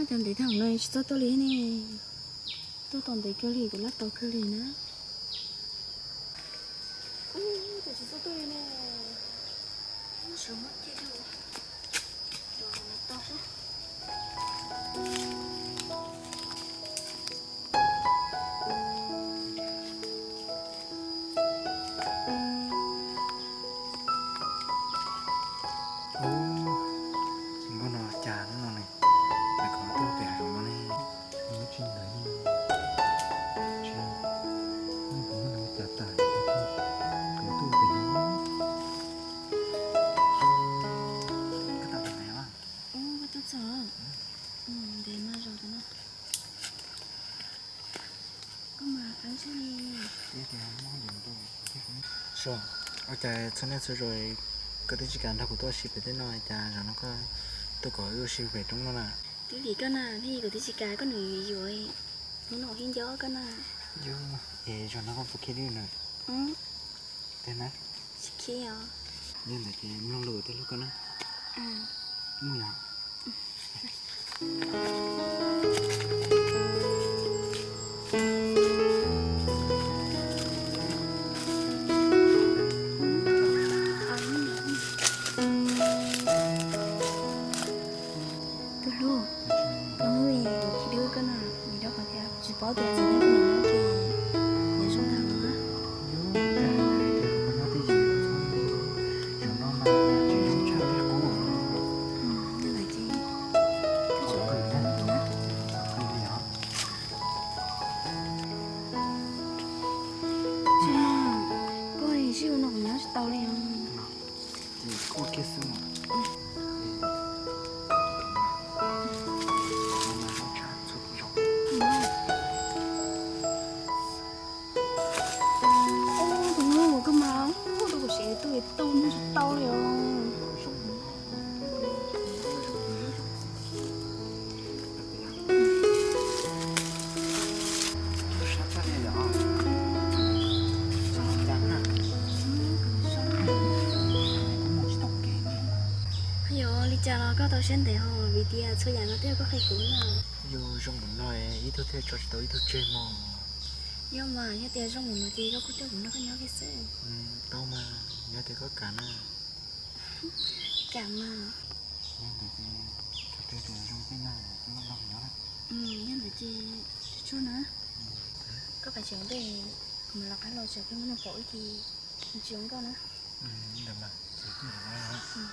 Cas ntev tag no tsis txawj tuaj li ne. Tuaj tau ntev kawg li, kuv laj tau kawg li na. Ub, cas tsis txawj tuaj li ne. Ub, sawv muab ceg li. Los no tau xwb. Ub, nkauj no cas hnub no ne, lawv kom tuaj pem hav zoov no ne, nws tsis ntawd ne. Tsis, nws kuv muab nws cas tas, kuv tuaj pem no. Koj tau pem no? Ub, koj tuaj txog. Ntev mas zaum no. Koj mas qab zog li. Ua cas txhua niaj txhua zaus koj twb tsis kam nrog kuv tuaj ua si pem tej no, cas zaum no koj tuaj kom wb ua si pem roob no na? Twb vim koj na, thiaj kuv twb tsis kam koj nws yuav, hnub no thiaj nco koj na. Yog, es zaum no koj puas khib lwj na? Tiag na? Tsis khib os. Yog ntawd ces mloog lus kuv twb hlub koj na. Mus yom. Tus hlub, hnub no kuv khib lwj koj na, vim rau qhov tias tsis paub tias txiv neej kuv nyob ces yuav zoo tag no na. Tsis mas, koj ib sij ua no kuv nyob tsis tau li os. Ces kuj kiag xwb mas. Tus hlub, koj mas ua rau kuv siav tu tu nyob tsis tau li os. Yog li cas los koj tau siab ntev hos, vim tias txhua yam no twb yog koj qhia kuv na. Yog zoo mus no, ib tug thiaj tso tsis tau ib tug tseg mog. Yog mas, yog tias zoo mus no ces koj kuj coj kuv nrog koj nyob kiag xwb. Tau mas, yog tias koj kam na. Kam mas. Yog ntawd ces thaum twg tias zoo tej no ces koj nrog kuv nyob na. Yog ntawd ces tsuag tsuag na. Koj kav tsij ua ntej, kuv mam los qab los tsam peb muaj neeg pom wb ces tsis zoo nkauj na. Ntawd mas, ces kuj ntawd na.